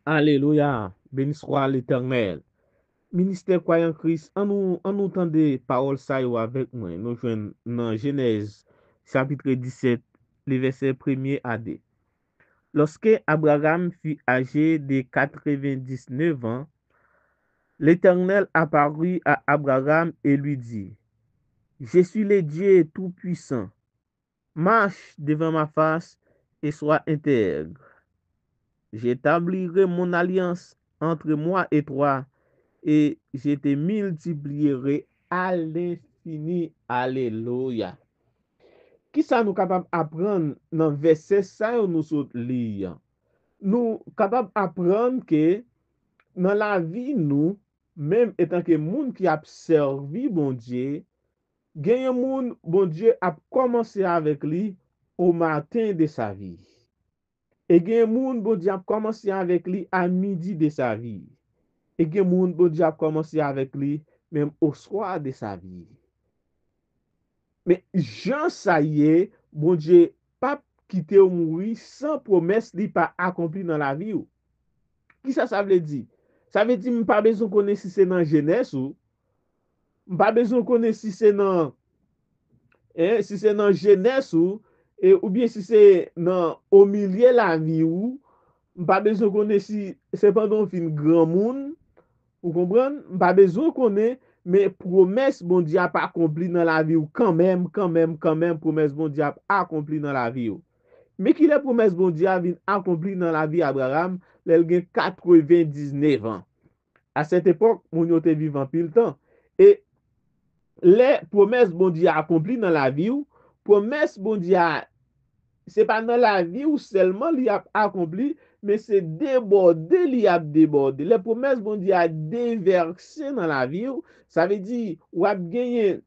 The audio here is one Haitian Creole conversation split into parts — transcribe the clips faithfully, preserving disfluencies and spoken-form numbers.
Alelouya! Beni swa Letènèl. Ministè Kwayan Kris, an nou, an nou tande pawòl sa yo avèk mwen. Nou jwenn nan Jenèz, chapit disèt, li vèsè premye a de. Lorsque Abraham fut âgé de quatre-vingt-dix-neuf ans, l'Éternel apparut à Abraham et lui dit, Je suis le Dieu Tout-Puissant. Marche devant ma face et sois intègre. J'établirai mon alliance entre moi et toi et je te multiplierai à l'infini. Alelouya. Kisa nou kapab aprann nan vèsè sa yo nou sot li an? Nou kapab aprann ke nan lavi nou, menm etanke moun ki ap sèvi Bondye, genyen moun Bondye ap kòmanse avèk li au matin de sa vie. E genyen moun Bondye ap kòmanse avèk li à midi de sa vie. E gen moun Bondye ap kòmanse avèk li menm au soir de sa vie. Men jan sa ye, Bondye p ap kite w mouri san pwomès li pa akonpli nan lavi w. Kisa sa vle di? Sa vle di m pa bezwen konnen si se nan jenès ou, m pa bezwen konnen si se nan, en, si se nan jenès ou, e, oubyen si se nan omilye lavi ou, m pa bezwen konnen si se pandan w fin granmoun, ou konprann? M pa bezwen konnen, men pwomès Bondye ap akonpli nan lavi w kanmenm, kanmenm, kanmenm, pwomès Bondye ap akonpli nan lavi w. Men kilè pwomès Bondye a vin akonpli nan lavi Abraram lè l gen katrevendiznèf an? À cette époque, moun yo te viv anpil tan. E lè pwomès Bondye a akonpli nan lavi w, pwomès Bondye a, se pa nan lavi w sèlman li ap akonpli, men se debòde li ap debòde. Lè pwomès Bondye a devèse nan lavi w, sa vle di w ap genyen,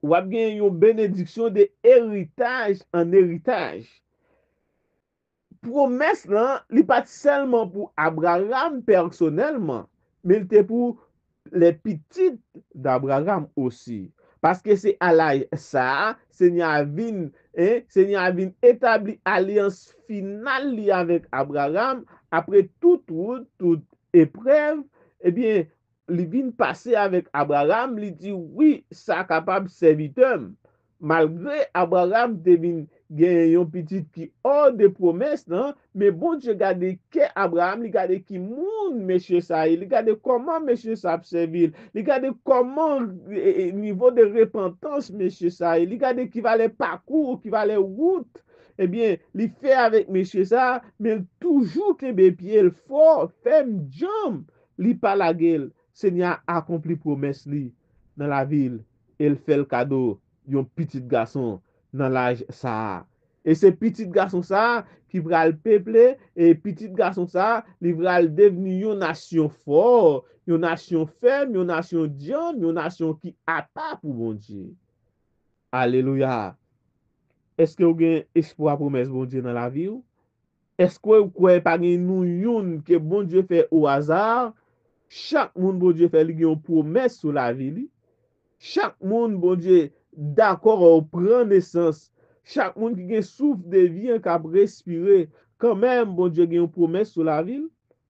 w ap genyen yon benediksyon de eritaj an eritaj. Pwomès lan, li pa t sèlman pou Abraram pèsonèlman, men li te pou les petits d'Abraham aussi. Paske se a laj sa a, Senyè a vin, en, Senyè a vin etabli alyans final li avèk Abraram, apre tout wout, tout eprèv, ebyen, li vin pase avèk Abraram, li di, wi, sa kapab sèvitè m. Malgre Abraram te vin genyen yon pitit ki hors de pwomès lan, men Bondye gade kè Abraram, li gade ki moun mesye sa ye, li gade kòman mesye sa ap sèvi l, li gade kòman, e, e, nivo de repantans mesye sa ye, li gade ki valè pakou, ki valè wout, ebyen, li fè avèk mesye sa, men l toujou kenbe pye l fò, fèm, djanm, li pa lage l. Senyè a akonpli pwomès li nan lavi l e l fè l kado yon pitit gason nan laj sa a. E se pitit gason sa a ki pral peple, e pitit gason sa a, li pral devni yon nasyon fò, yon nasyon fèm, yon nasyon djanm, yon nasyon ki apa pou Bondye. Alelouya! Èske w gen espwa pwomès Bondye nan lavi w? Èske w kwè pa gen nou youn ke Bondye fè o aza? Chak moun Bondye fè li gen yon pwomès sou lavi li. Chak moun Bondye dakò pran nesans. Chak moun ki gen souf de vi an k ap respire, kanmenm Bondye gen yon pwomès sou lavi l.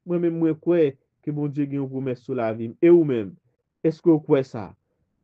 Mwen menm mwen kwè ke Bondye gen yon pwomès sou lavi m. E ou menm? Èske w kwè sa?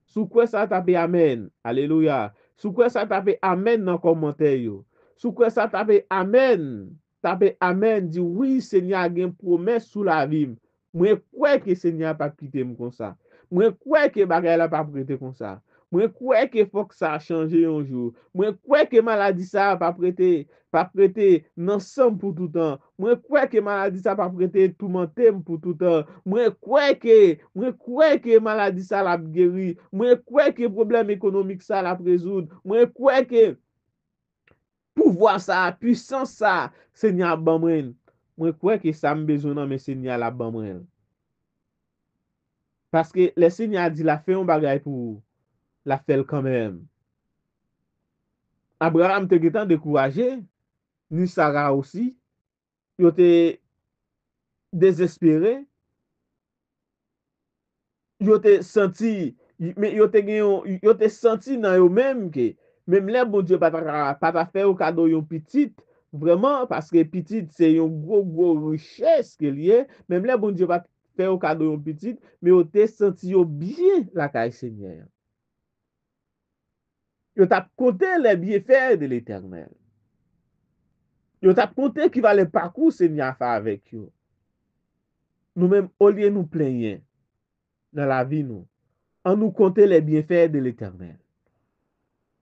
Si w kwè sa, tape amèn. Alelouya. Si w kwè sa, tape amèn nan kòmantè yo. Si w kwè sa, tape amèn. Tape amèn. Di, wi, Senyè a gen pwomès sou lavi m. Mwen kwè ke Senyè a p ap kite m konsa. Mwen kwè ke bagay la p ap rete konsa. Mwen kwè ke fòk sa chanje yon jou. Mwen kwè ke maladi sa p ap rete p ap rete nan san m pou toutan. Mwen kwè ke maladi sa p ap rete toumante m pou toutan. Mwen kwè ke, mwen kwè ke maladi sa l ap geri. Mwen kwè ke pwoblèm ekonomik sa l ap rezoud. Mwen kwè ke pouvwa sa, pwisans sa, Senyè a ban mwen. Mwen kwè ke sa m bezwen nan men Senyè a l ap ban mwen l. Paske lè Senyè a di l ap fè yon bagay pou ou, l ap fè l kanmenm. Abraram te gentan dekouraje, ni Sara osi, yo te dezespere, yo te santi, men yo te gen yon, yo te santi nan yo menm ke, menm lè Bondye pa ta ka, pa ta fè yo kado yon pitit, vrèman, paske pitit se yon gwo, gwo richès ke l ye, menm lè Bondye pa t fè yo kado yon pitit, men yo te santi yo byen lakay Senyè a. Yo t ap konte les bienfaits de l'Éternel. Yo t ap konte ki valè pakou Senyè a fè avèk yo. Nou menm, olye nou plenyen nan lavi nou, ann nou konte les bienfaits de l'Éternel.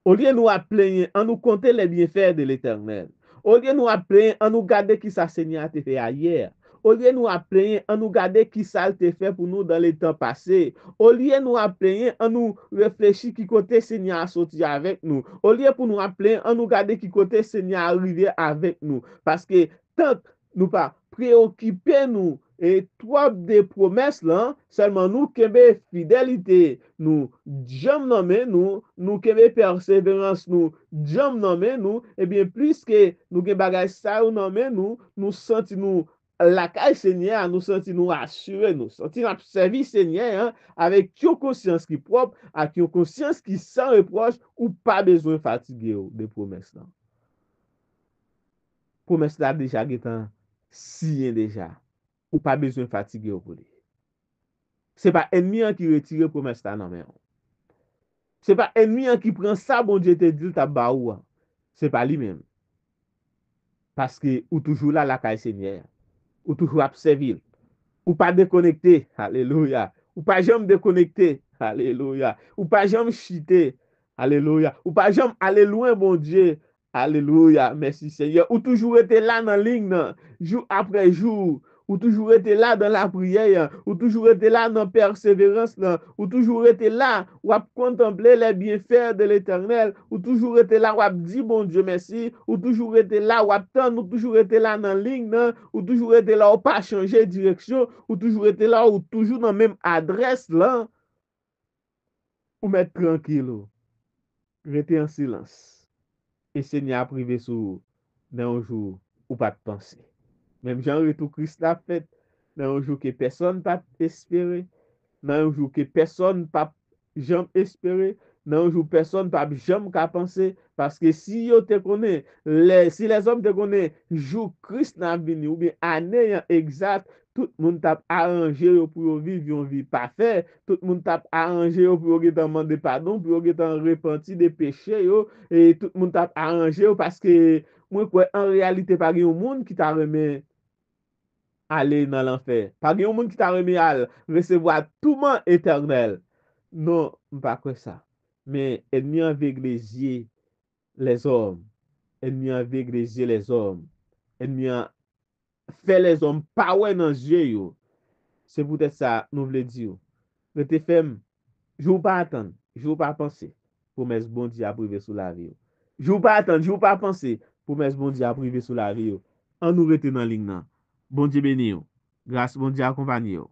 Olye nou ap plenyen, ann nou konte les bienfaits de l'Éternel. Olye nou ap plenyen, ann nou gade ki sa Senyè a te fè ayè. Olye nou ap plenyen, ann nou gade ki sa l te fè pou nou dans le temps passé. Olye nou ap plenyen, ann nou reflechi ki kote Senyè a soti avèk nou. Olye pou nou ap plenyen, ann nou gade ki kote Senyè a rive avèk nou. Paske tank nou pa preyokipe nou e twòp de pwomès lan, sèlman nou kenbe fidelite nou djanm nan men nou, nou kenbe pèseverans nou djanm nan men nou, ebyen, pliske nou gen bagay sa yo nan men nou, nou santi nou lakay Senyè a, nou santi nou asire, nou santi n ap sèvi Senyè a avèk yon konsyans ki pwòp, ak yon konsyans ki san repwòch, ou pa bezwen fatige w de pwomès lan. Pwomès la deja gentan siyen deja. Ou pa bezwen fatige w pou li. Se pa ènmi an ki retire pwomès la nan men w. Se pa ènmi an ki pran sa Bondye te di l t ap ba ou an. Se pa li menm. Paske ou toujou la lakay Senyè a. Ou toujou ap sèvi l. Ou pa dekonekte. Alelouya. Ou pa janm dekonekte. Alelouya. Ou pa janm chite. Alelouya. Ou pa janm ale lwen Bondye. Alelouya. Mèsi, Senyè. Ou toujou rete la nan liy nan, jou apre jou. Ou toujou rete la dan lapriyè a. Ou toujou rete la nan pèseverans lan. Ou toujou rete la, w ap kontanple les bienfaits de l'Éternel. Ou toujou rete la, w ap di Bondye mèsi. Ou toujou rete la, w ap tann. Ou toujou rete la nan liy nan. Ou toujou rete la, ou pa chanje direksyon. Ou toujou rete la, ou toujou nan menm adrès lan. Ou mèt trankil ou. Rete an silans. E Senyè a ap rive sou ou nan yon jou ou pa t panse. Menm jan retou Kris la ap fèt nan yon jou ke pèsonn pa t espere, nan yon jou ke pèsonn p ap janm espere, nan yon jou pèsonn p ap janm ka panse, paske si yo te konnen, lè, si lèzòm te konnen jou Kris la ap vini, oubyen ane an egzat, tout moun t ap aranje yo pou yo viv yon vi pafè, tout moun t ap aranje yo pou yo gentan mande padon, pou yo gentan repanti de peche yo, e tout moun t ap aranje yo, paske mwen kwè an reyalite pa gen yon moun ki ta renmen ale nan lanfè. Pa gen yon moun ki ta renmen al resevwa touman etènèl. Non, m pa kwè sa. Men ènmi an vegle zye lèzòm. Ènmi an vegle zye lèzòm. Ènmi an fè lèzòm pa wè nan zye yo. Se poutèt sa nou vle di w, rete fèm, jou w pa atann, jou w pa panse, pwomès Bondye ap rive sou lavi w. Jou w pa atann, jou w pa panse, pwomès Bondye ap rive sou lavi w. Ann nou rete nan liy nan. Bondye beni w. Gras Bondye akonpanye w.